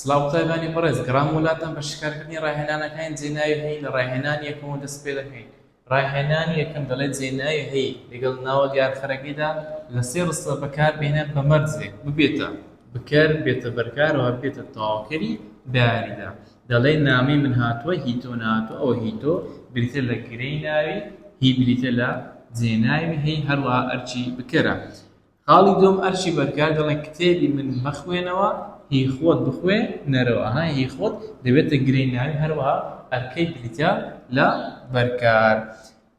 سڵاو قوتابیانی بەڕێز، گەڕام وەلاتان بە شیکارکردنی ڕاهێنانەکانی جێناوی هەی لە ڕاهێنانی یەکەمەوە دەست پێ دەکەین. ڕاهێنانی یەکەم دەڵێت جێناوی هەی لەگەڵ ناوە دیارخەرەکەیدا لە سێ ڕستە بەکار بهێنە بە مەرجێک ببێتە بکەر، بێتە بەرکار و بێتە تەواوکەری بەیاریدە. دەڵێ نامەی من هاتووە هی تۆ نەهاتووە ئەوە هی تۆ بریتیە لە گرێی ناوی هی بریتیە لە جێناوی هەی هەروەها ئەرکی بکەرە. خاڵی دووەم ئەرکی بەرکار دەڵێن کتێبی من مەخوێنەوە هی خۆت بخوێ نەرەوە ئەها هی خۆت دەبێتە گرێی ناوی هەروەها ئەرکەی بریتە لە بەرکار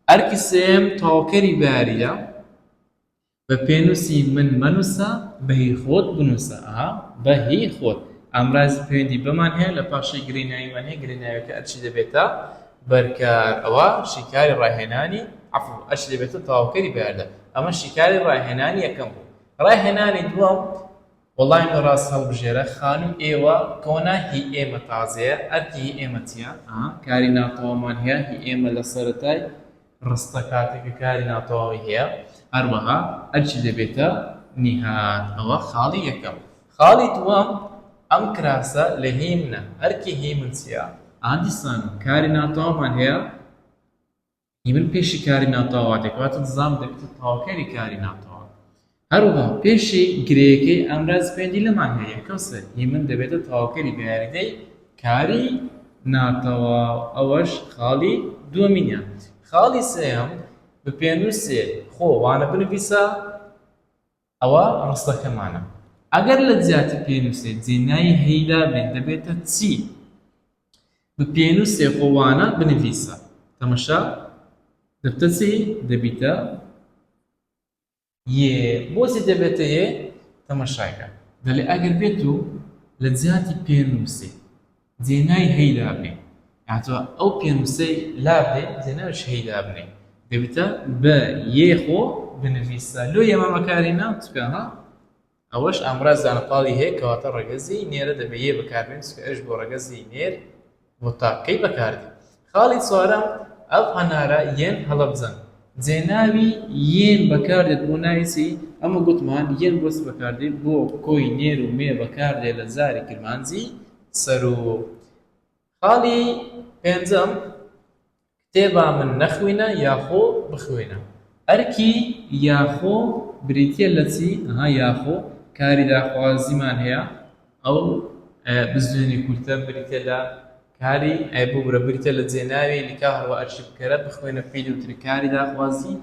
ئەرکی سێیەم تەواوکەری باریە بە پێنووسی من مەنووسە بە هی خۆت بنووسە ئەها بە هی خۆت ئامرازی پەیوەندی بەمان هەیە لە پاشی گرێی ناویمان هەیە گرێی ناویەکە ئەرکی دەبێتە بەرکار ئەوە شیکاری ڕاهێنانی عەفو ئەرکی دەبێتە تەواوکەری بەیاردە ئەمە شیکاری ڕاهێنانی یەکەم بوو ڕاهێنانی دووەم وەڵامی ڕاست هەڵبژێرە خانووی ئێوە کۆنە هی ئێمە تازەیە ئەرکی هی ئێمە چییە کاری ناتەواومان هەیە هی ئێمە لە سەرەتای ڕستە کاتێک کە کاری ناتەواوی هەیە هەروەها ئەرکی دەبێتە نیهاد ئەوە خاڵی یەکەم خاڵی دووەم ئەم کراسە لە هی منە ئەرکی هی من چییە ئا دیسان کاری ناتەواومان هەیە هی من پێشی کاری ناتەواو دێت کەواتە دزام دەبێتە تەواوکەری کاری ناتەواو هەروەها پێشی گرێیەکەی ئامرازی پەیوەندی لەمان هەیە یەکەم سەر هی من دەبێتە تەواوکەری بەیاریدەی کاری ناتەواو ئەوەش خاڵی دووەمینیان خاڵی سێیەم بە پێنووسێ خۆ وانە بنویسە ئەوە ڕستەکەمانە ئەگەر لە جیاتی پێنووسێ جێناوی هەی دابنێن دەبێتە چی؟ بە پێنووسێ خۆ وانە بنویسە تەمەشا دەبتە چی؟ دەبیتە یێ بۆچی دەبێتە یێ تەمەشاکە دەلێ ئەگەر بێت و لە جیاتی پێنووسێ جێنای هەی دابنێ یاخۆ ئەو پێنووسەی لابدەی جێناویش هەی دابنێ دەبێتە بە یێ خۆ بنڤیسە لۆ یێ مامە کاری نا چونکە ها ئەوەش ئامراز دانەپاڵی هەیە کەواتە ڕەگەزی نێرە دەبێ یێ بەکاربێن چونکە ئەویش بۆ ڕەگەزی نێر بۆ تاکەی بەکاردێ خاڵی چوارەم ئەو هەنارە یەن هەڵەبجەن جێناوی یەن بەکاردێت بۆ ناوی چی ئەمە گوتمان یەن بۆ چ بەکاردێت بۆ کۆی نێر و مێ بەکاردێت لە زاری کرمانجی سەروو خاڵی پێنجەم کتێبا من نەخوینە یاخۆ بخوێنە. ئەرکی یاخۆ بریتیە لە چی؟ ئەها یاخۆ کاری داخوازیمان هەیە ئەو بزوێنی کورتە بریتیە لە کاری ئەی ببورە بریتیە لە جێناوی لکا هەروە ئەرکی بکەرە بخوێنە پێی دەوترێ کاری داخوازی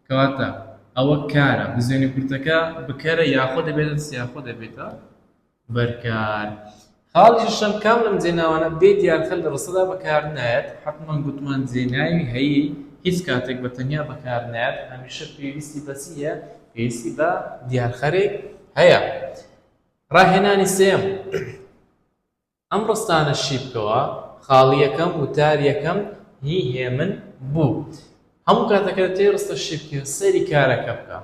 کەواتە ئەوە کارە بزوێنی کورتەکە بکەرە یاخۆ دەبێتە چ یاخۆ دەبێتە بەرکار. خاڵی شەشەم، کام لەم جێناوانە بێ دیارخەر لە ڕستەدا بەکار نایەت؟ حەتمەن گوتمان جێناوی هەیی هیچ کاتێک بە تەنیا بەکار نایەت، هەمیشە پێویستی بە چی هەیە؟ پێویستی بە دیارخەرێک هەیە. ڕاهێنانی سێیەم، ئەم ڕستانە شی بکەوە، خاڵی یەکەم، وتار یەکەم، هی هێمن بوو. هەموو کاتەکە دەتەوێت ڕستە شی بکەیەوە، سەیری کارەکە بکە.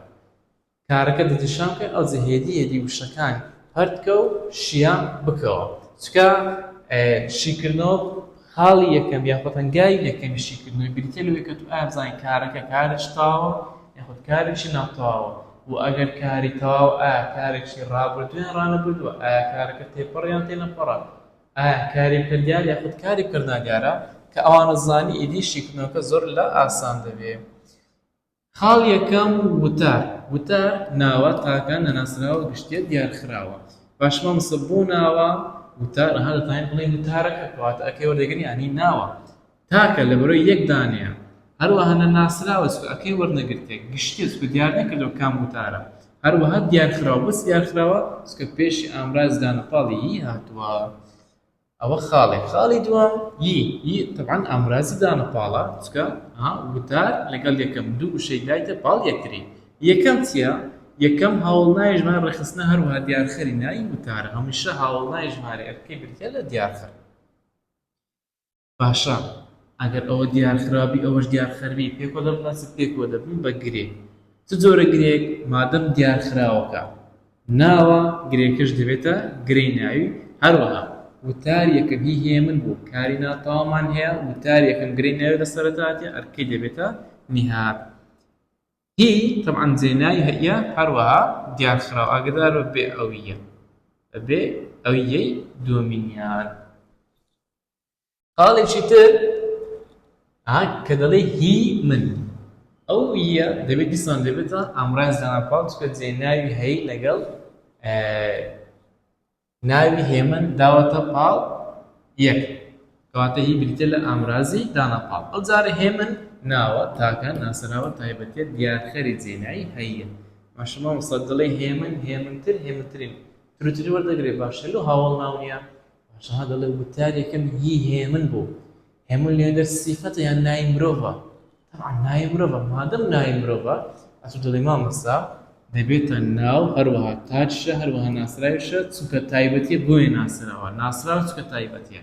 کارەکە دەستنیشان بکە ئەوجە هێدی هێدی وشەکان پەرت کە و شیان بکەوە چونکە شیکردنەوە خاڵی یەکەم یاخود هەنگاوی یەکەمی شیکردنەوەی بریتیە لەوەی کە تو ئایا بزانین کارەکە کارێکی تەواوە یاخود کارێکی ناتەواوە و ئەگەر کاری تەواو ئایا کارێکی ڕابردوو یان ڕانەبردووە ئایا کارەکە تێپەڕ یان تێنەپەڕە ئایا کاری بکەر دیار یاخود کاری بکەر نادیارە کە ئەوانە زانی ئیدی شیکردنەوەکە زۆر لە ئاسان دەبێ. خاڵ یەکەم، وتار، وتار ناوە تاکە نەناسراوە گشتیە دیارخراوە. باشە مامۆستا بۆ ناوە وتار ئەها دەتوانین بڵێین وتارەکە کەواتە ئەکەی وەردەگرین یانی ناوە تاکە لەبەرەوەی یەک دانەیە هەروەها نەناسراوە چونکە ئەکەی وەرنەگرتیە گشتیە چونکە دیار نەکردەوە کام وتارە هەروەها دیارخراوە بۆچ دیارخراوە چونکە پێشی ئامراز دانەپاڵی ی هاتووە. ئەوە خاڵێک خاڵی دووەم ی ی تەبعەن ئامرازی دانە پاڵە چونکە ها وتار لەگەڵ یەکەم دوو وشەی دایتە پاڵ یەکتری یەکەم چییە یەکەم هاوڵناوی ژمارە ڕێکخستنە هەروەها دیارخەری ناوی وتارە هەمیشە هاوڵناوی ژمارە ئەرکەی بریتیە لە دیارخەر باشە ئەگەر ئەوە دیارخرابی ئەوەش دیارخەربی پێکەوە دەبن چ پێکەوە دەبن بە گرێ چ جۆرە گرێک مادەم دیارخراوەکە ناوە گرێکەش دەبێتە گرێی ناوی هەروەها وتار یەکەم هی هێمن بوو کاری ناتەواومان هەیە وتار یەکەم گرێی ناوی لە سەرەتاتیە ئەرکەی دەبێتە نیهاد هی تەبعەن جێناوی هەیە هەروەها دیارخراو ئاگدار بە بێ ئەویە بێ. ئەو یەی دووەمینیان. خاڵێکی تر کە دەڵێ هی من ئەو یە دەبێت دیسان دەبێتە ئامراز داناپاڵ چکە جێ ناوی هەی لەگەڵ ناوی هێمن داوەتە پاڵ یەک کەواتە هی بریتە لە ئامرازی داناپاڵ ئەو جارە هێمن ناوە تاکە ناسراوە تایبەتیە دیارخەری جێناوی هەیە باشە مامۆستا دەڵێ هێمن هێمنتر هێمنترین تروتری وەردەگرێ باشە لۆ هاوەڵ ناو نییە باشە ها دەڵێ وتار یەکەم هی هێمن بوو هێمن لێندەر سیفەتە یان ناوی مرۆڤە طبعا ناوی مرۆڤە مادەم ناوی مرۆڤە ئەتو دەڵێ مامۆستا دەبێتە ناو هەروەها تاجشە هەروەها ناسراویشە چونکە تایبەتیە بۆیە ناسراوە ناسراوە چونکە تایبەتیە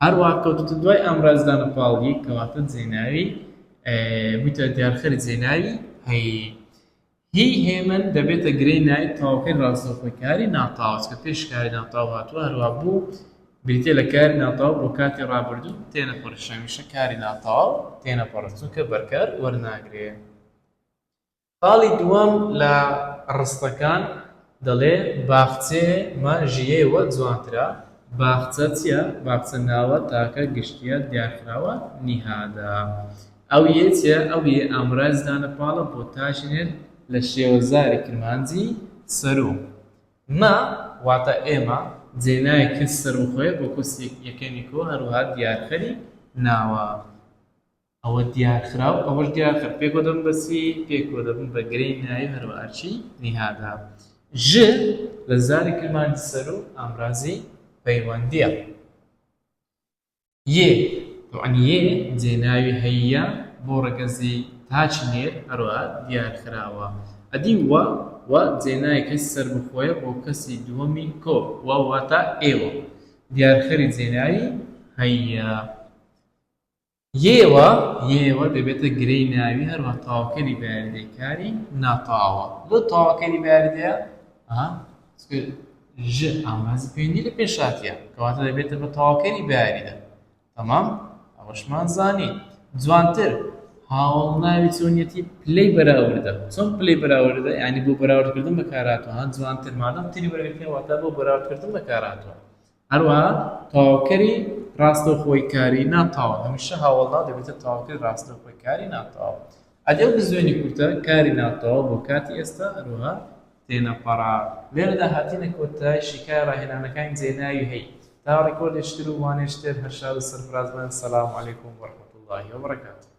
هەروەها کەوتوتە دوای ئامرازدانە پاڵی کەواتە جێناوی بوویتە دیارخەری جێناوی هەی هی هێمن دەبێتە گرێی ناوی تەواوکەری ڕاستەوخۆی کاری ناتەواو چونکە پێش کاری ناتەواو هاتووە هەروەها بوو بریتیە لە کاری ناتەواو بۆ کاتی ڕابردوو تێنەپەڕیش هەمیشە کاری ناتەواو تێنەپەڕێت چونکە بەرکار وەرناگرێ. خاڵی دووەم لە ڕستەکان دەڵێ باخچێ مە ژیێ وە جوانترە باخچە چیە؟ باخچە ناوە تاکە گشتیە دیارخراوە نیهادە. ئەو یێ چیە؟ ئەو یێ ئامرازی دانەپاڵە بۆ تاکی نێر لە شێوەزاری کرمانجی سەروو. مە واتە ئێمە، جێناوی کەسی سەربەخۆیە بۆ کەسی یەکەمی کۆ، هەروەها دیارخەری ناوە. ئەوە دیارخراو، ئەوەش دیارخەر پێکەوە دەبن بە چی؟ پێکەوە دەبن بە گرێی ناوی هەروەها ئەرکی نیهادە. ژ لە زاری کرمانجی سەروو ئامرازی پەیوەندییە. یێ، تەبعەن یێ جێناوی هەییە بۆ ڕەگەزی تاکی نێر هەروەها دیارخراوە. ئەدی وە، وە جێناوی کەسی سەربەخۆیە بۆ کەسی دووەمی کۆ، وە واتە ئێوە. دیارخەری جێناوی هەییە. یێوە، یێوە دەبێتە گرێی ناوی هەروەها تەواوکەری بەیاریدەی کاری ناتەواوە. لۆ تەواوکەری بەیاریدەیە؟ ئەها چونکە ژ ئامرازی پەیوەندی لە پێش هاتیە کەواتە دەبێتە بە تەواوکەری بەیاریدە. تەمام ئەوەشمان زانی. جوانتر هاوەڵناوی چۆنیەتی پلەی بەراوردە. چۆن پلەی بەراوردە؟ یعنی بۆ بەراوردکردن بەکارهاتووە. ها جوانتر مادەم تری وەرگرتنە واتە بۆ بەراوردکردن بەکارهاتووە. هەروەها تەواوکەری ڕاستەوخۆی کاری ناتەواو هەمیشە هاوەڵناو دەبێتە تەواوکەری ڕاستەوخۆی کاری ناتەواو. ئەدی ئەو بزوێنی کورتە کاری ناتەواو بۆ کاتی ئێستا هەروەها تێنەپەڕە. لێرەدا هاتینە کۆتای شیکاری ڕاهێنانەکانی جێناوی هەی. تا ڕیکۆردێکی تر و وانەیەکی تر هەر شاد و سەرفراز بن. سلام علیکم و رحمە اللە و برکاته.